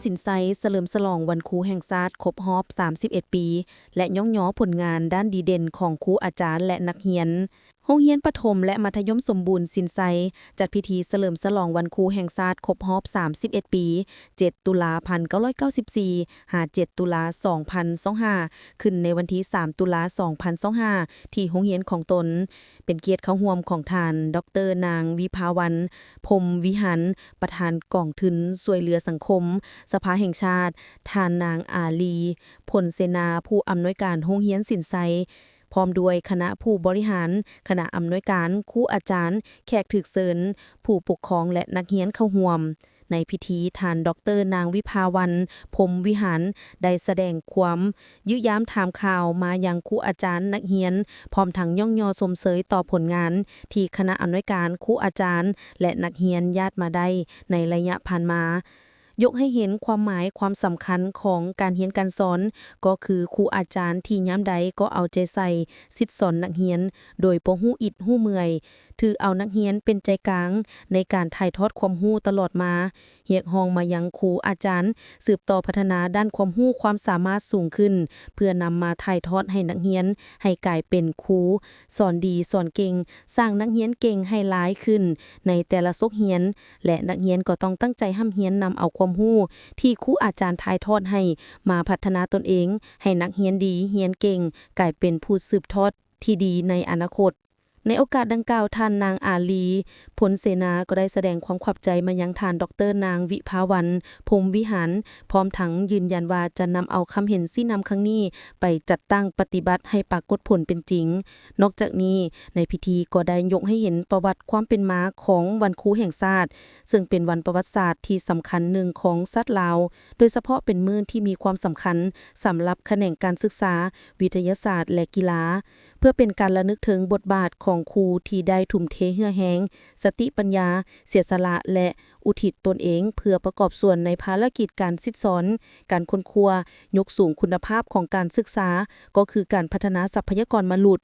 ສິນໄຊ ສະເຫຼີມສະຫຼອງວັນຄູແຫ່ງຊາດຄົບຮອບສາມສິບເອັດປີ ແລະ ຍ້ອງຍໍຜົນງານດ້ານດີເດັ່ນຂອງຄູອາຈານ ແລະ ນັກຮຽນ. ໂຮງຮຽນປະຖົມ ແລະ ມັດທະຍົມສົມບູນສິນໄຊ ຈັດພິທີສະເຫຼີມສະຫຼອງວັນຄູແຫ່ງຊາດຄົບຮອບສາມສິບເອັດປີ, ເຈັດ ຕຸລາ ພັນເກົ້າຮ້ອຍເກົ້າສິບສີ່ ຫາ ເຈັດ ຕຸລາ ສອງພັນຊາວຫ້າ ຂຶ້ນໃນວັນທີ ສາມ ຕຸລາ ສອງພັນຊາວຫ້າ ທີ່ໂຮງຮຽນຂອງຕົນ. ເປັນກຽດເຂົ້າຮ່ວມຂອງທ່ານ ດອກເຕີ ນາງ ວິພາວັນ ພົມວິຫານ ປະທານກອງທຶນຊ່ວຍເຫຼືອສັງຄົມ ສະພາແຫ່ງຊາດ, ທ່ານນາງ ອາລີ ພົນເສນາ ຜູ້ອຳນວຍການໂຮງຮຽນສິນໄຊ ພ້ອມດ້ວຍຄະນະຜູ້ບໍລິຫານ, ຄະນະອຳນວຍການ, ຄູອາຈານ, ແຂກຖືກເຊີນ, ຜູ້ປົກຄອງ ແລະ ນັກຮຽນເຂົ້າຮ່ວມ. ໃນພິທີ, ທ່ານ ດອກເຕີ ນາງ ວິພາວັນ ພົມວິຫານ ໄດ້ສະແດງຄວາມ ຢ້ຽມຢາມຖາມຂ່າວມາຍັງຄູອາຈານ, ນັກຮຽນ, ພ້ອມທັງຍ້ອງຍໍຊົມເຊີຍຕໍ່ຜົນງານທີ່ຄະນະອຳນວຍການ, ຄູອາຈານ ແລະ ນັກຮຽນຍາດມາໄດ້ໃນໄລຍະຜ່ານມາ, ຍົກໃຫ້ເຫັນຄວາມໝາຍຄວາມສຳຄັນຂອງການຮຽນການສອນ, ກໍຄືຄູອາຈານທີ່ຍາມໃດກໍເອົາໃຈໃສ່ສິດສອນນັກຮຽນໂດຍບໍ່ຮູ້ອິດຮູ້ເມື່ອຍ, ຖືເອົານັກຮຽນເປັນໃຈກາງໃນການຖ່າຍທອດຄວາມຮູ້ຕະຫຼອດມາ. ຮຽກຮ້ອງມາຍັງຄູອາຈານສືບຕໍ່ພັດທະນາດ້ານຄວາມຮູ້ຄວາມສາມາດສູງຂຶ້ນ ເພື່ອນຳມາຖ່າຍທອດໃຫ້ນັກຮຽນໃຫ້ກາຍເປັນຄູສອນດີສອນເກັ່ງ, ສ້າງນັກຮຽນເກັ່ງໃຫ້ຫຼາຍຂຶ້ນໃນແຕ່ລະສົກຮຽນ ແລະ ນັກຮຽນກໍຕ້ອງຕັ້ງໃຈຮ່ຳຮຽນນຳເອົາຄວາມຮູ້ທີ່ຄູອາຈານຖ່າຍທອດໃຫ້ ມາພັດທະນາຕົນເອງໃຫ້ນັກຮຽນດີ, ຮຽນເກັ່ງ, ກາຍເປັນຜູ້ສືບທອດທີ່ດີໃນອະນາຄົດ. ໃນໂອກາດດັ່ງກ່າວ, ທ່ານນາງ ອາລີ ພົນເສນາ ກໍໄດ້ສະແດງຄວາມຂອບໃຈມາຍັງທ່ານ ດອກເຕີ ນາງ ວິພາວັນ ພົມວິຫານ, ພ້ອມທັງຢືນຢັນວ່າຈະນຳເອົາຄຳເຫັນຊີ້ນຳຄັ້ງນີ້ໄປຈັດຕັ້ງປະຕິບັດໃຫ້ປາກົດຜົນເປັນຈິງ. ນອກຈາກນີ້, ໃນພິທີກໍໄດ້ຍົກໃຫ້ເຫັນປະຫວັດຄວາມເປັນມາຂອງວັນຄູແຫ່ງຊາດ, ເຊິ່ງເປັນວັນປະຫວັດສາດທີ່ສຳຄັນໜຶ່ງຂອງຊາດລາວ, ໂດຍສະເພາະເປັນມື້ທີ່ມີຄວາມສຳຄັນສຳລັບຂະແໜງການສຶກສາ, ວິທະຍາສາດ ແລະ ກິລາ. ເພື່ອເປັນການລະນຶກເຖິງບົດບາດຂອງຄູທີ່ໄດ້ທຸ່ມເທເຫື່ອແຮງ, ສະຕິປັນຍາ, ເສຍສະຫຼະ ແລະ ອຸທິດຕົນເອງເພື່ອປະກອບສ່ວນໃນພາລະກິດການສິດສອນ, ການຄົ້ນຄວ້າ, ຍົກສູງຄຸນນະພາບຂອງການສຶກສາ, ກໍຄືການພັດທະນາຊັບພະຍາກອນມະນຸດ.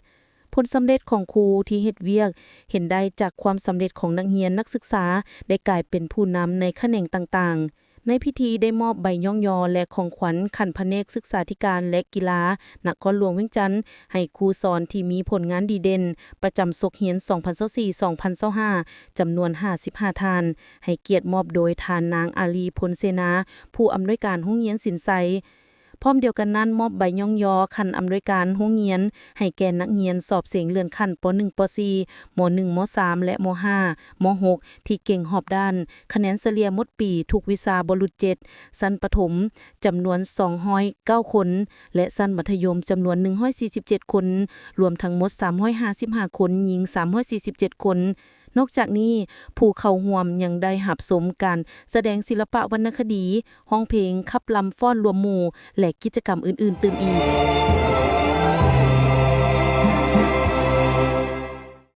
ຜົນສຳເລັດຂອງຄູທີ່ເຮັດວຽກເຫັນໄດ້ຈາກຄວາມສຳເລັດຂອງນັກຮຽນນັກສຶກສາໄດ້ກາຍເປັນຜູ້ນຳໃນຂະແໜງຕ່າງໆ. ໃນພິທີໄດ້ມອບໃບຍ້ອງຍໍ ແລະ ຂອງຂວັນຂັ້ນພະແນກສຶກສາທິການ ແລະ ກິລາ ນະຄອນຫຼວງວຽງຈັນ ໃຫ້ຄູສອນທີ່ມີຜົນງານດີເດັ່ນປະຈຳສົກຮຽນສອງພັນຊາວສີ່ ສອງພັນຊາວຫ້າ ຈຳນວນຫ້າສິບຫ້າທ່ານ, ໃຫ້ກຽດມອບໂດຍທ່ານນາງ ອາລີ ພົນເສນາ ຜູ້ອຳນວຍການໂຮງຮຽນສິນໄຊ. ພ້ອມດຽວກັນນັ້ນ, ມອບໃບຍ້ອງຍໍຂັ້ນອຳນວຍການໂຮງຮຽນ ໃຫ້ແກ່ນັກຮຽນສອບເສັງເລື່ອນຂັ້ນ ປໍໜຶ່ງ ປໍສີ່ ມໍໜຶ່ງ ມໍສາມ ແລະ ມໍຫ້າ ມໍຫົກ ທີ່ເກັ່ງຮອບດ້ານ, ຄະແນນສະເລ່ຍໝົດປີທຸກວິຊາບໍ່ຫຼຸດເຈັດ, ຊັ້ນປະຖົມຈຳນວນສອງຮ້ອຍເກົ້າຄົນ ແລະ ຊັ້ນມັດທະຍົມຈຳນວນໜຶ່ງຮ້ອຍສີ່ສິບເຈັດຄົນ, ລວມທັງໝົດສາມຮ້ອຍຫ້າສິບຫ້າຄົນ, ຍິງສາມຮ້ອຍສີ່ສິບເຈັດຄົນ. ນອກຈາກນີ້, ຜູ້ເຂົ້າຮ່ວມຍັງໄດ້ຮັບຊົມການສະແດງສິລະປະວັນນະຄະດີ, ຮ້ອງເພງ, ຂັບລຳຟ້ອນລວມໝູ່ ແລະ ກິດຈະກຳອື່ນໆຕື່ມອີກ.